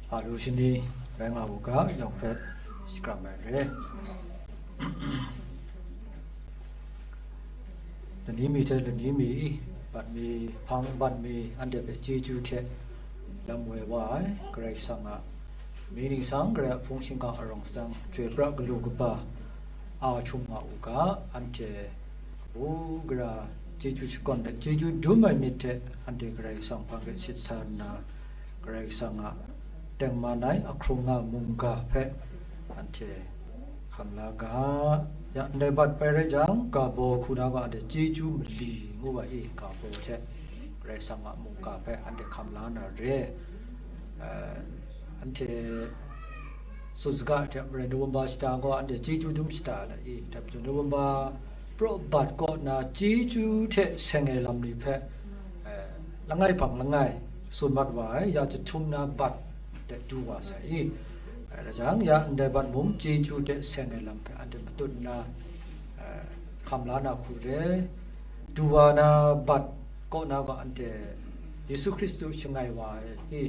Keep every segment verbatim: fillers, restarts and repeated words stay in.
Hpa lu shani rai nga u ga, yawng hpe shakram ai re. Lani mi hte lani mi, bat mi, hpang bat mi, anhte hpe chyeju hte lam woi wa ai Karai Kasang a mying ningsang, Karai a hpung shingkang arawng sadang, chyoi pra galu kaba a htum nga u ga, anhte kabu gara chyeju shakawn let chyeju dum ai myit hte anhte Karai Kasang hpang de sit sa nna, Karai Kasang a tengman ai a hkrung nga mungga hpe anhte hkam la ga. Ya, ndai bat bai rai jang, ga baw hku na ga anhte chyeju mali ngu ai, i, ga baw hte Karai Kasang a mungga hpe anhte hkam la na re. Eh, anhte tsun saga hte maren November shata gaw anhte chyeju dum shata ai, i, dai majaw November praw bat kaw na chyeju hte seng ai lam ni hpe, eh, langai hpang langai tsun mat wa ai, ya jahtum na bat de du wa sai, i. Eh, rai jang, ya ndai bat mung chyeju hte seng ai lam hpe anhte matut nna, eh, hkam la na hku re. Du wa na bat kaw na ga anhte Yesu Hkristu shangai wa ai, i,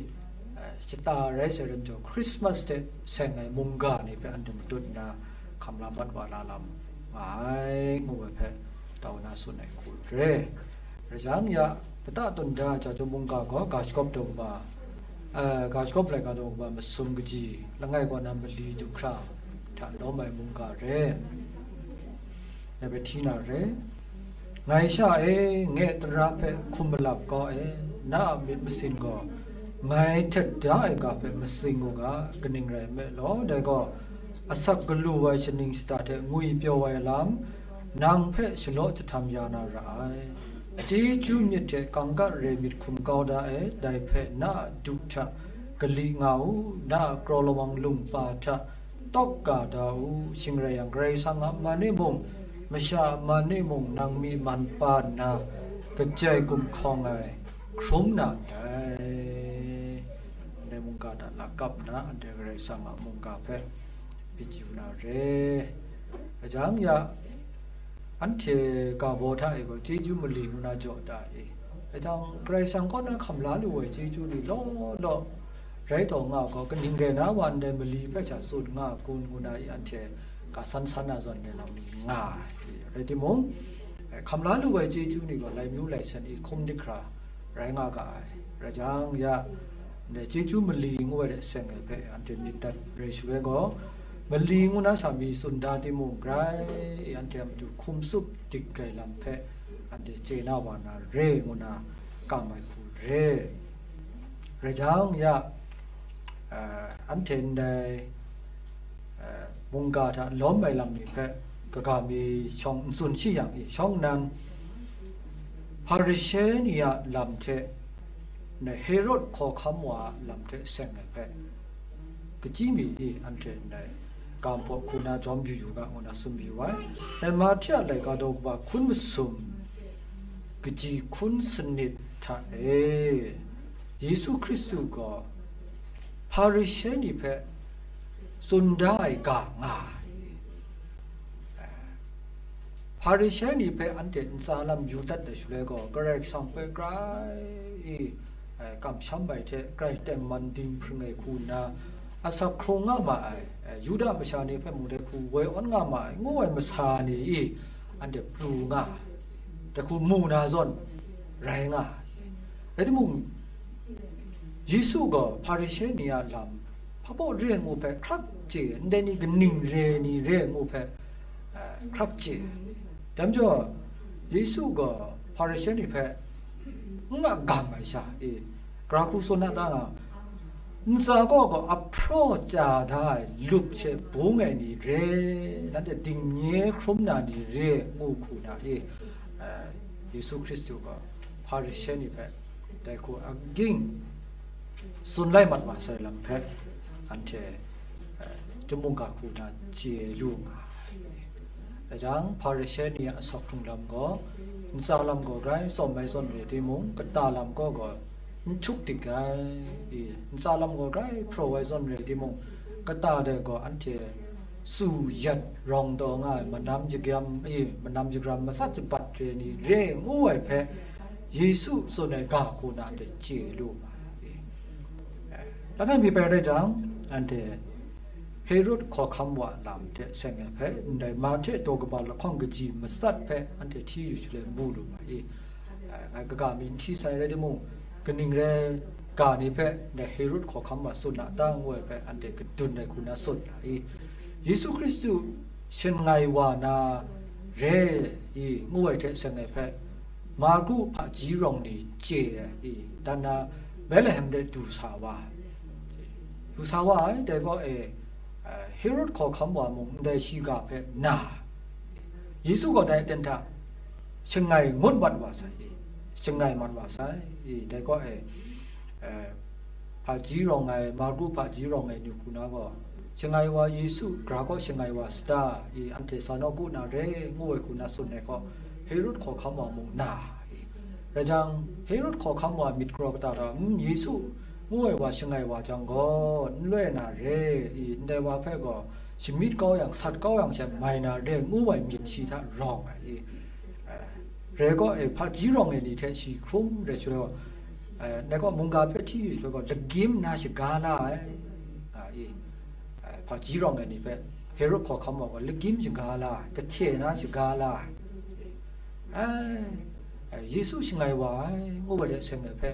eh, shata rai sai rai majaw, Christmas hte seng ai mungga ni hpe anhte matut nna hkam la mat wa la lam nga ai, ngu ai hpe tau na tsun ai hku re. Rai jang, ya, lata tawn da ai chyawm mungga gaw ga shagawp daw kaba, eh, ga shagawp laika daw kaba masum kaji langai kaw na mali du hkra hta lawm ai mungga re. Ngai hpe hti na re. Ngai sha e, nge tara hpe hkum malap kau e, na a myit masin gaw ngai htet da ai ga hpe matsing u ga, kaning rai nme law, dai gaw asak galu ai shaning shata hte ngwi pyaw ai lam, nang hpe shalaw jahtam ya na ra ai. Chyeju myit hte kangka re myit hkum kau da e, dai hpe na a du hta gali nga u, na a kraw lawang lungpa hta tawk ga da u, shing rai yang, Karai Kasang a man e mung, masha a man e mung, nang myi man pa nna, kajai gumhkawng ai hkrum na ndai. Ndai mungga hta lakap nna, anhte Karai Kasang a mungga hpe byin yu na re. Rai jang, ya, anhte ga baw hta e gaw chyeju mali ngu na jaw da e. Rai jang, Karai Kasang kaw na hkam la lu ai chyeju ni law law rai taw nga gaw, kaning rai na wa ndai mali hpe sha tsun nga kun ngu na i, anhte ga san san na zawn rai lam nga ai. Rai timung, eh, hkam la lu ai chyeju ni gaw laimyu laisen i hkum dik hkra rai nga ga ai. Rai jang, ya, ndai chyeju mali ngu ai hte seng ai hpe anhte myit dat rai shaloi gaw, mali ngu na sha mi tsun da timung, grai i, anhte a matu hkum tsup dik ai lam hpe anhte chye na wa na re ngu na kam ai hku re. Rai jang, ya, eh, anhte ndai, eh, mungga hta lawm ai lam ni hpe kaga mi shawng n tsun shi yang, i, shawng nnan Hparishe ni a lam hte, ndai Herod hkawhkam wa a lam hte seng ai hpe, kachyi mi i, anhte ndai ga hpaw hku na jawm yu yu ga, ngu na tsun mayu ai. Dai Mahte a laika daw kaba hkun masum, kaji hkun sanit hta e, Yesu Hkristu gaw Hparishe ni hpe tsun da ai ga nga ai. Hparishe ni hpe anhte ntsa lam yu dat ai shaloi gaw, Karai Kasang hpe grai i, eh, kamsham ai hte grai tengman dinghpring ai hku nna, asak hkrung nga ma ai, eh, Yuda masha ni hpe mung dai hku woi awn nga ma ai, ngu ai masa ni i, anhte pru nga ai, dai hku mu na zawn rai nga ai. Rai timung, Yesu gaw Hparishe ni a lam hpa baw re ai ngu hpe hkrap chye, ndai ni kaning re ni re ai ngu hpe, eh, hkrap chye. Dai majaw, Yesu gaw Hparishe ni hpe n a gam ai sha e, gara hku tsun na ta nga, ntsa kaw gaw ahpraw chya da ai lup she bung ai ni re, nanhte dingnye hkrum na ni re, ngu hku na e, eh, Yesu Hkristu gaw Hparishe ni hpe dai hku aging tsun lai mat wa sai lam hpe, anhte, eh, chyum mungga hku na chye lu nga ai. Dai jang, Hparishe ni a asak hkrung lam gaw, ntsa lam gaw grai tsawm ai zawn rai timung, kata lam gaw gaw n htuk dik ai, i, ntsa lam gaw grai hpraw ai zawn rai timung, kata de gaw anhte tsu yat rawng taw nga ai, manam jagam, i, manam jagram matsat jabat re ni re ngu ai hpe, Yesu tsun ai ga hku na anhte chye lu ma ai. Eh, Langai mi bai rai jang, anhte Herod hkawhkam wa lam hte seng ai hpe, ndai Mahte daw kaba lahkawng kaji matsat hpe anhte hti yu shaloi mu lu ma i. Eh, ngai kaga mi n hti sai rai timung, kaning rai ga ni hpe ndai Herod hkawhkam wa tsun a ta ngu ai hpe anhte kadun ai hku na tsun ra i. Yesu Hkristu shangai wa na re i ngu ai hte seng ai hpe, Marku hpaji rawng ni chye ai i, dan na Betlehem de du sa wa ai. Du sa wa ai, dai gaw e, eh, Herod hkawhkam wa mung ndai shiga hpe na, Yesu gaw dai aten hta shangai ngut mat wa sai i, shangai mat wa sai i, dai gaw e, eh, hpaji rawng ai, Marku hpaji rawng ai ni hku na gaw, shangai wa Yesu, gara kaw shangai wa sata i, anhte sa nawku na re, ngu ai hku na tsun ai gaw, Herod hkawhkam wa mung na i. Rai jang, Herod hkawhkam wa myit karaw kata hta, "Mm, Yesu ngu ai wa shangai wa jang gaw, n loi na re i, ndai wa hpe gaw shamyit kau yang, sat kau yang she mai na re," ngu ai myit shi hta rawng ai i. Eh, re gaw, eh, hpaji rawng ai ni hte shi hkrum rai shaloi gaw, eh, ndai gaw mungga hpe hti yu shaloi gaw, lagyim na shaga la ai, nga i. Eh, hpaji rawng ai ni hpe Herod hkawhkam wa gaw lagyim shaga la ai, kahte na shaga la ai. Ai, eh, Yesu shangai wa ai, ngu ai hte seng ai hpe,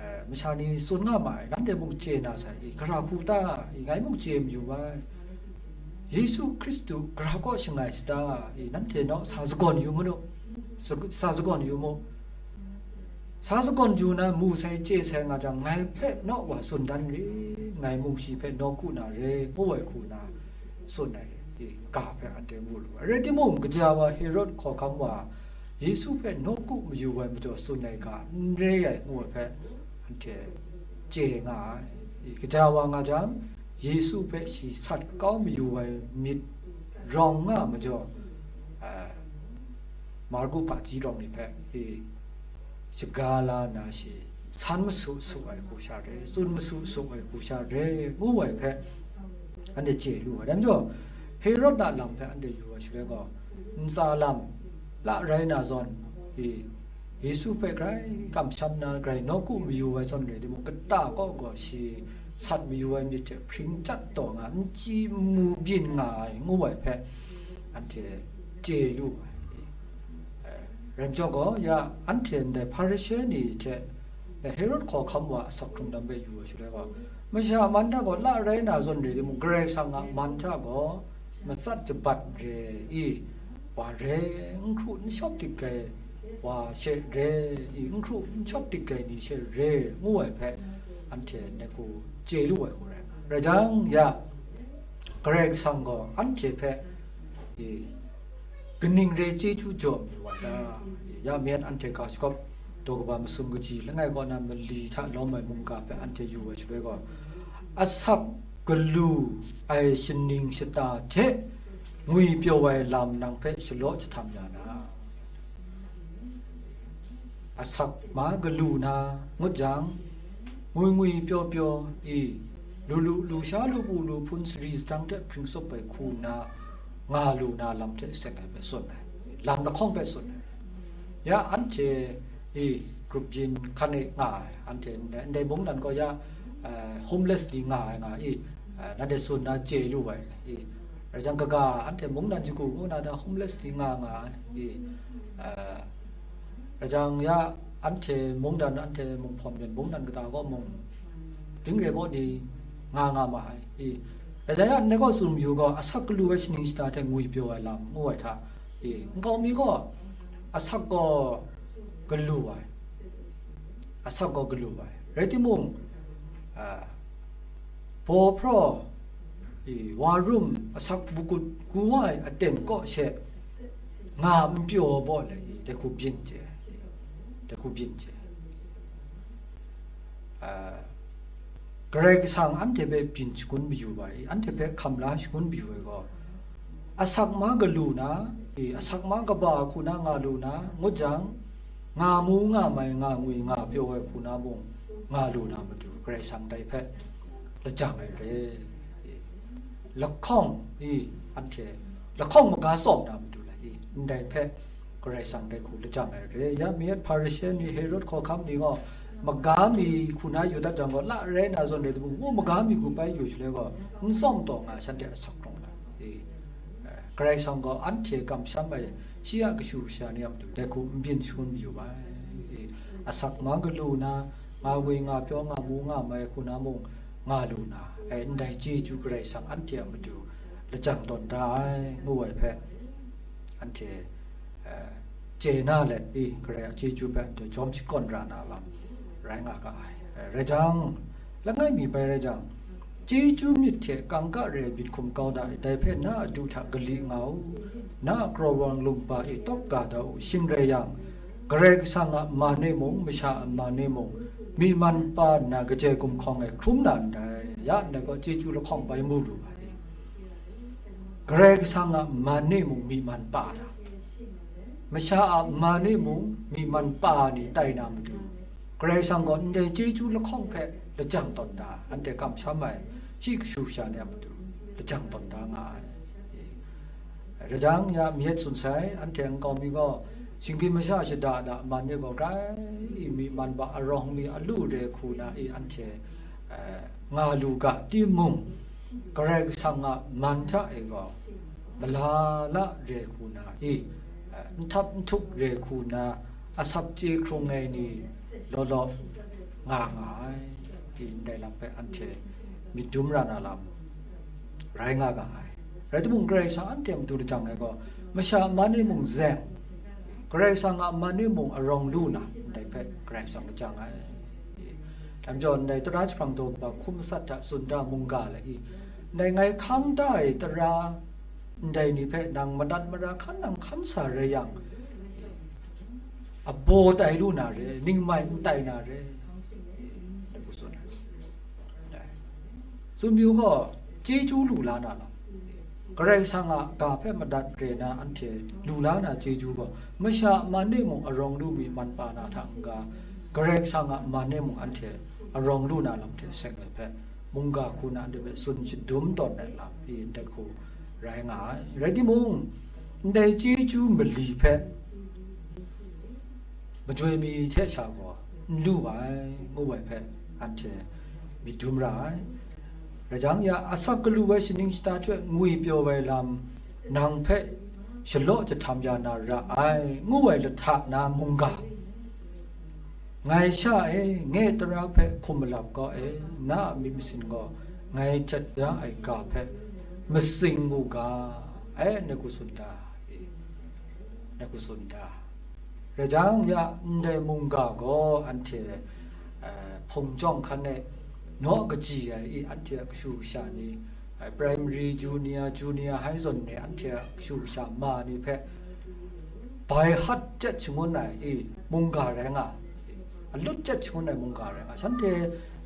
eh, masha ni tsun nga ma ai, nanhte mung chye na sai i, gara hku ta i, ngai mung chye mayu ai. Yesu Hkristu gara kaw shangai sata i, nanhte naw sa sagawn yu mu nu, sa, sa sagawn yu mu. Sa sagawn yu na mu sai chye sai nga jang, ngai hpe naw wa tsun dan ri, ngai mung shi hpe nawku na re, ngu ai hku na tsun ai, i, ga hpe anhte mu lu ai. Rai timung, kaja wa Herod hkawhkam wa Yesu hpe nawku mayu ai majaw tsun ai ga n re ai ngu ai hpe anhte chye nga ai. I, kaja wa nga jang, Yesu hpe shi sat kau mayu ai myit rawng nga majaw, a, Marku hpaji rawng ni hpe, i, shaga la na shi san masu su ai hku sha re, tsun masu su ai hku sha re, ngu ai hpe, anhte chye lu ai. Dai majaw, Herod a lam hpe anhte yu ai shaloi gaw, ntsa lam la rai na zawn, i, Yesu hpe grai kamsham na, grai nawku mayu ai zawn rai timung, kata kaw gaw shi sat mayu ai myit hte hpring chyat taw nga, n chyi n mu byin nga ai, ngu ai hpe, anhte chye lu ai. Eh, rai majaw gaw, ya anhte ndai Hparishe ni hte, eh, Herod hkawhkam wa asak hkrung dam hpe yu ai shaloi gaw, masha man hta gaw la rai na zawn rai timung, Karai Kasang a man hta gaw matsat jabat re i, wa re, n hkru n shawk dik ai wa she re i, n hkru n shawk dik ai ni she re, ngu ai hpe, anhte ndai hku chye lu ai hku rai. Rai jang, ya, Karai Kasang gaw anhte hpe, i, kaning re chyeju jaw mayu ai ta? Ya, mi anhte ga shagawp daw kaba masum kaji langai kaw na mali hta lawm ai mungga hpe anhte yu ai shaloi gaw, asak galu ai shaning shata hte ngwipyaw ai lam nang hpe shalaw jahtam ya na. Asak ma galu na ngut jang, ngwi ngwi pyaw pyaw i, lu lu, lu sha lu bu lu hpun sari sadang hte hpring tsup ai hku nna nga lu na lam hte seng ai hpe tsun ai, lam lahkawng hpe tsun ai. Ya anhte i, group yin hkan e nga ai, anhte ndai, ndai mungdan gaw ya, eh, homeless ni nga ai nga i, eh, nanhte tsun na chye lu ai i, rai jang kaga anhte mungdan shagu ngu na da homeless ni nga nga ai i, eh, rai jang ya anhte mungdan, anhte munghpawm yen mungdan kata gaw mung ding re baw ni nga nga ma ai i, rai jang ya ndai gaw tsun mayu gaw, asak galu ai shaning shata hte ngwipyaw ai lam ngu ai hta i, nkau mi gaw asak gaw galu ai, asak gaw galu ai. Rai timung, a, baw hpraw, i, wa rum, asak makut gu wa ai aten kaw she nga n pyaw baw le i, dai hku byin chye ai, dai hku byin chye ai. A, Karai Kasang anhte hpe byin shangun mayu ai, anhte hpe hkam la shangun mayu ai gaw, asak ma galu na, i, asak ma kaba hku na nga lu na, ngut jang, nga mu nga mai, nga ngwi nga pyaw ai hku na mung nga lu na matu, Karai Kasang dai hpe lajang ai re. I, lahkawng, i, anhte lahkawng maga tsawm na matu lai, i, ndai hpe Karai Kasang dai hku lajang ai re. Ya mi Hparishe ni, Herod hkawhkam ni gaw maga mi hku na yu dat jang gaw, la rai na zawn rai timung, ngu maga mi hku bai yu shaloi gaw, n tsawm taw nga shanhte asak hkrung ai. E, Karai Kasang gaw anhte kamsham ai, shi a kashu kasha ni a matu, dai hku n byin shangun mayu ai. E, asak nga galu na, nga woi, nga pyaw, nga mu, nga mai hku na mung nga lu na, e, ndai chyeju Karai Kasang anhte a matu lajang tawn da ai, ngu ai hpe, anhte, e, chye na let, e, Karai a chyeju hpe anhte jawm shakawn ra na lam rai nga ga ai. E, rai jang, langai mi bai rai jang, chyeju myit hte kangka re ai myit hkum kau da ai, dai hpe na a du hta gali nga u, na a krawang lungba e tawk ga da u, shing rai yang, Karai Kasang a man e mung, masha a man e mung, myi man pa nna kaje gumhkawng e hkrum na ndai, ya ndai gaw chyeju lahkawng bai mu lu ai. Karai Kasang a man e mung myi man pa na, masha a man e mung myi man pa ni tai na matu, Karai Kasang gaw ndai chyeju lahkawng hpe lajang tawn da, anhte kamsham ai, shi kashu kasha ni a matu lajang tawn da nga ai. Rai jang ya, myit tsun sai, anhte nkau mi gaw, shinggyim masha shada da man ni gaw grai myi man ba arawng mi a lu re hku na i anhte, eh, nga lu ga timung, Karai Kasang a man hta e gaw, malala re hku na i, eh, n htap n htuk re hku na, asak chye hkrung ai ni law law nga nga ai, i ndai lam hpe anhte myit dum ra na lam rai nga ga ai. Rai timung, Karai Kasang anhte a matu lajang ai gaw, masha a man e mung zeng, Karai Kasang a man e mung arawng lu na, ndai hpe Karai Kasang lajang ai. Dai majaw, ndai tara jahprang daw hpa hkum masat hta tsun da mungga le i, ndai ngai hkang da ai tara ndai ni hpe nang madat mara hkan nang hkan sa rai yang, abaw tai lu na re, ningmai n tai na re. Tsun yu gaw, chyeju lu la na lam, Karai Kasang a ga hpe madat re na anhte lu la na chyeju gaw, masha a man e mung arawng lu myi man pa na hta n-ga, Karai Kasang a man e mung anhte arawng lu na lam hte seng ai hpe, mungga hku na anhte hpe tsun shadum tawn ai lam pyi ndai hku rai nga ai. Rai timung, ndai chyeju mali hpe majoi mi hte sha gaw n lu ai, ngu ai hpe anhte myit dum ra ai. Rai jang ya, asak galu ai shaning shata hte ngwi pyaw ai lam nang hpe shalaw jahtam ya na ra ai, ngu ai lahta na mungga, ngai sha e, nye tara hpe hkum malap kau e, na a myit masin gaw ngai htet da ai ga hpe matsing mu ga, e, ngu tsun da, e, ngu tsun da. Rai jang ya, ndai mungga gaw anhte, eh, hpung jawng hkan e naw kaji ai i, anhte a kashu kasha ni, eh, primary, junior, junior high zawn ni anhte a kashu kasha ma ni hpe bai hat chyet shangun ai i, mungga rai nga, alut chyet shangun ai mungga rai nga. Shanhte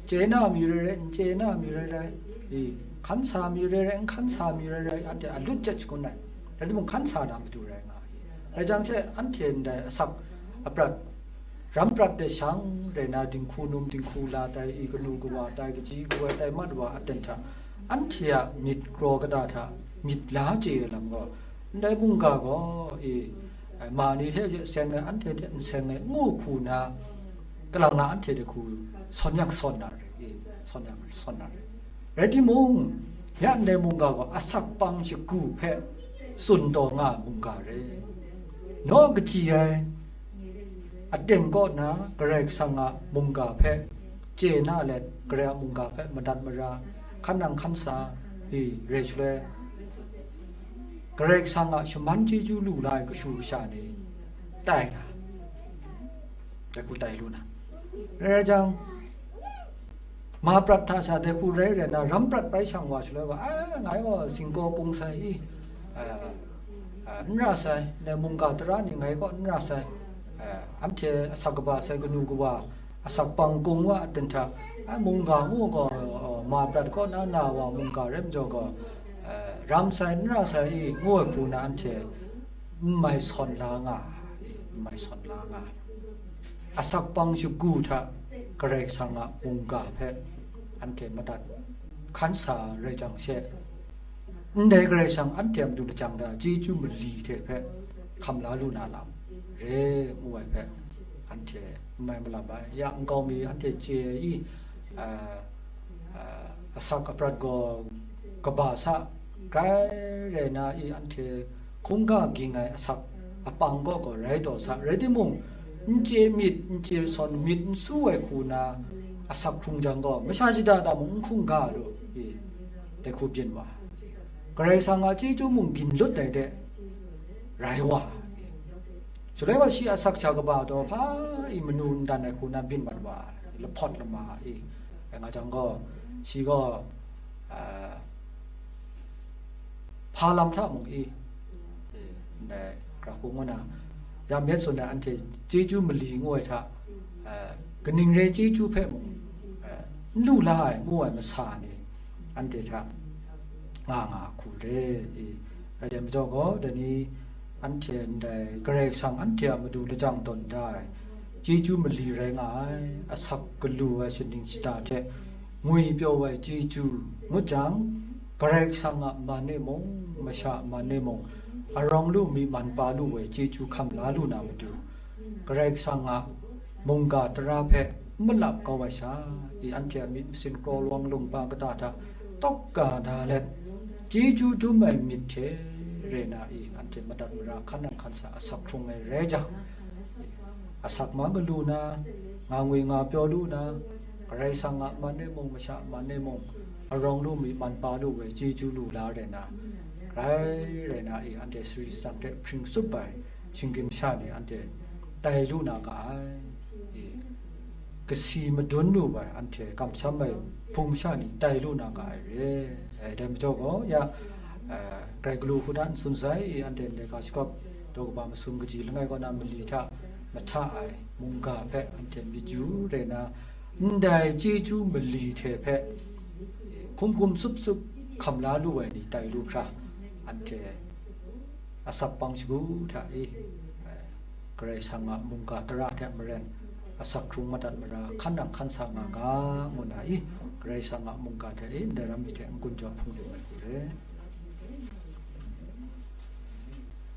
chye na mi rai rai, n chye na mi rai rai, i, hkan sa mi rai rai, n hkan sa mi rai rai, anhte alut chyet shangun ai. Rai timung, hkan sa na matu rai nga. Rai jang she, anhte ndai asak aprat, ram prat de shang rai na, dinghku num dinghku la tai, i, kanu kawa tai, kaji kawai tai, mat wa aten hta, anhte a myit kraw kata hta myit la chye ai lam gaw, ndai mungga gaw, i, ma ni hte seng ai, anhte hte n seng ai, ngu hku na, kalang na anhte hte hku sawn yang sawn na re, i, sawn yang sawn na re. Rai timung, ya ndai mungga gaw asak pang shagu hpe tsun taw nga ai mungga re. Naw kaji ai aten kaw na Karai Kasang a mungga hpe chye na let, Karai a mungga hpe madat mara, hkan nang hkan sa, i, re shaloi, Karai Kasang a shaman chyeju lu la ai kashu kasha ni tai na, dai hku tai lu na. Rai jang, ma prat hta sha dai hku rai rai na, ram prat bai shang wa shaloi gaw, a, ngai gaw singkaw kung sai i, a, a, n ra sai, ndai mungga tara ni ngai kaw n ra sai, a, anhte asak kaba sai, kanu kawa, asak pang kung wa aten hta, a, mungga ngu gaw, ma prat kaw na na wa mungga rai majaw gaw, a, ram sai, n ra sai i, ngu ai hku na anhte n mai sawn la nga, n mai sawn la nga. Asak pang shagu hta Karai Kasang a mungga hpe anhte madat hkan sa rai jang she, ndai Karai Kasang anhte a matu lajang da chyeju mali hte hpe hkam la lu na lam re, ngu ai hpe anhte mai malap ai. Ya nkau mi anhte chye ai i, a, a, asak aprat gaw kaba sa, grai rai na i anhte hkungga ging ai asak apang gaw gaw rai taw sa, rai timung, n chye myit, n chye sawn myit n su ai hku na asak hkrung jang gaw, masha shada da mung n hkungga lu i, dai hku byin wa ai. Karai Kasang a chyeju mung gin lut ai de, rai wa ai. Shaloi wa shi asak sha kaba taw hpa i manu n dan ai hku na byin mat wa ai, lahpawt lama i, rai nga jang gaw, shi gaw, a, hpa lam hta mung i, ndai, hkra hku ngu na, ya myit tsun ai anhte chyeju mali ngu ai hta, a, kaning rai chyeju hpe mung, a, n lu la ai ngu ai masa ni, anhte hta nga nga hku re i. Rai dai majaw gaw, dai ni anhte ndai Karai Kasang anhte a matu lajang tawn da ai, chyeju mali rai nga ai, asak galu ai shaning shada hte ngwi pyaw ai chyeju ngut jang, Karai Kasang a man e mung, masha a man e mung, arawng lu mi man pa lu ai chyeju hkam la lu na matu, Karai Kasang a mungga tara hpe n malap kau ai sha, i anhte a myit masin kraw lawang lungba kata hta tawk ga da let, chyeju dum ai myit hte re na i anhte madat mara hkan nang hkan sa asak hkrung ai rai jang, asak ma galu na, nga ngwi nga pyaw lu na, Karai Kasang a man e mung, masha a man e mung, arawng lu mi man pa lu ai chyeju lu la rai na, grai rai na i anhte sari sadang hte hpring tsup ai shinggyim sha ni anhte tai lu na ga ai. I, kasi madun lu ai anhte kamsham ai hpung sha ni tai lu na ga ai re. E, dai majaw gaw, ya, e, grai galu hku na n tsun sai, i, anhte ndai ga shakawp daw kaba masum kaji langai kaw na mali hta mahta ai mungga hpe anhte myit yu re na, ndai chyeju mali hte hpe hkum hkum sup sup hkam la lu ai ni tai lu hkra, anhte asak pang shagu hta i, Karai Kasang a mungga tara hte maren asak hkrung madat mara hkan nang hkan sa nga ga ngu na i, Karai Kasang a mungga hte i ndai ram mi hte n-gun jaw hpung lu ai hku re.